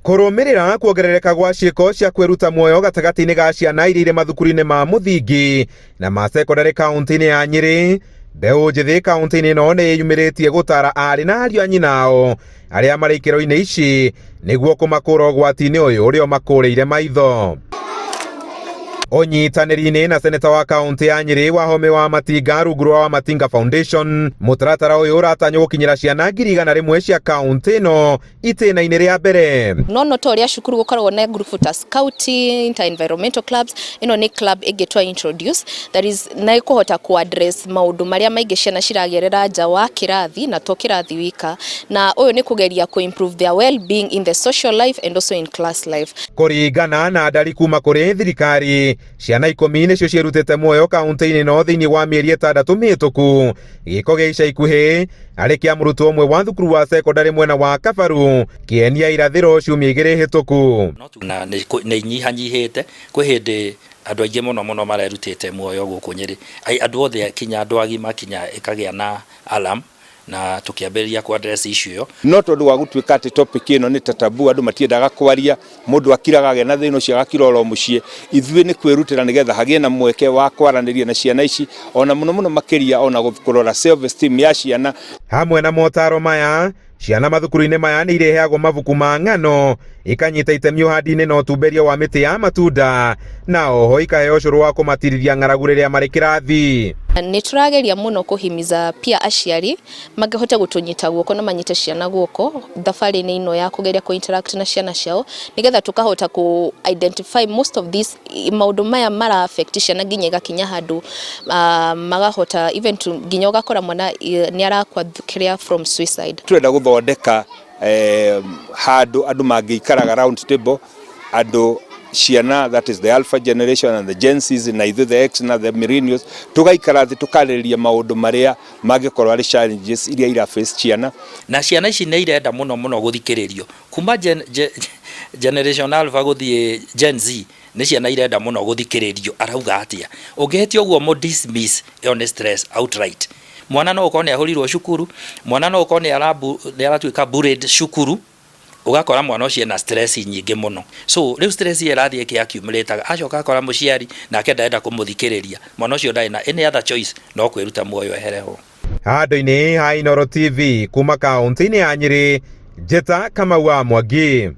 Kũrũmĩrĩra kuongerereka gwa ciĩko cia kwĩruta muoyo gatagatĩ-inĩ ga ciana iria irĩ mathukuru-inĩ ma mũthingi na ma cekondarĩ kaũntĩ-inĩ ya Nyĩrĩ, mbeũ njĩthĩ kaũntĩ-inĩ ĩno nĩ ĩyumĩrĩtie gũtara aarĩ na ariũ a nyina ao arĩa marĩ ikĩro-inĩ ici nĩguo kũmakũra ũgwati-inĩ ũyũ ũrĩa ũmakũrĩire maitho. Ũnyitanĩri-inĩ na seneta wa kaũntĩ ya Nyĩrĩ Wahome wa Matinga rungu rwa Wamatinga Foundation, mũtaratara ũyũ ũratanywo gũkinyĩra ciana 100,000 cia kaũntĩ ĩno itĩna-inĩ rĩa mbere. No no ta ũrĩa cukuru gũkoragwo na ngurubu ta scouting, ta environmental clubs, ĩno nĩ club ĩngĩ twa introduce that is na ĩkũhota kũ address maũndũ marĩa maingĩ ciana ciragerera nja wa kĩrathi na to kĩrathi wika, na ũyũ nĩ kũgeria kũ improve their well being in the social life and also in class life. Kũringana na ndari kuma kũrĩ thirikari, ciana 10 nĩcio ciĩrutĩte muoyo kaũntĩ-inĩ ĩno thĩinĩ wa mĩeri 6 mĩhĩtũku. Gĩko gĩa ica ikuhĩ arĩ kĩa mũrutwo ũmwe wa thukuru wa cekondarĩ mwena wa Kabaru, Kĩeni ya Irathĩro ciumia 2 hĩtũku. Na nĩ inyihanyihĩte, kwĩ hĩndĩ andũ aingĩ mũno mũno marerutĩte muoyo gũkũ Nyĩrĩ, andũ othe kinya andũ agima kinya ĩkagĩa na alarm na tũkĩambĩrĩria kũ address issue ĩyo. No tondũ wa gũtuĩka atĩ topic ĩno nĩ ta taboo, andũ matiendaga kwaria, mũndũ akiraga agĩa na thĩna ũcio agakira oro mũciĩ, ithuĩ nĩ kwĩrutĩra nĩgetha hagĩe na mweke wa kwaranĩria na ciana ici, ona mũno mũno makĩria ona kũrora self esteem ya ciana. Hamwe na motaro maya, ciana mathukuru-inĩ maya nĩ irĩheagwo mabuku ma ng'ano, ikanyita itemi ũhandi-inĩ na ũtumberia wa mĩtĩ ya matunda, na oho ikaheo ũcũrũ wa kũmatirithia ng'aragu rĩrĩa marĩ kĩrathi. Nĩ tũrageria mũno kũhimiza pia aciari mangĩhota gũtũnyita guoko na manyite ciana guoko thabarĩ-inĩ ĩno ya kũgeria kũ interact na ciana ciao, nĩgetha tũkahota kũ identify most of these maũndũ maya mara affect ciana nginya igakinya handũ magahota even to nginya ũgakora mwana nĩ arakua kĩrĩa from suicide. Turenda gũthondeka handũ andũ mangĩikaraga round table, andũ ciana, that is the alpha generation and the Gen Zs na ithuĩ the X na the millennials, tũgaikara thĩ tũkarĩrĩria maũndũ marĩa mangĩkorwo arĩ challenges iria ira face ciana. Na ciana ici nĩ irenda mũno mũno gũthikĩrĩrio kuma generation alpha gũthiĩ Gen Z, nĩ ciana irenda mũno gũthikĩrĩrio arauga atĩa. Ũngĩhĩtia ũguo mũ dismiss, ĩyo nĩ stress outright. Mwana no ũkorwo nĩ ahũrirwo cukuru, mwana no ũkorwo nĩ aratuĩka bullied cukuru, ũgakora mwana ũcio ena stress nyingĩ mũno. So rĩu stress ĩyo ĩrathiĩ ĩkĩ accumulate, acoka akora mũciari nake ndarenda kũmũthikĩrĩria, mwana ũcio ndarĩ na any other choice no kwĩruta muoyo ehere ho. Handũ-inĩ ha Inooro TV kuma kaũntĩ-inĩ ya Nyĩrĩ, Njĩta Kamau wa Mwangi.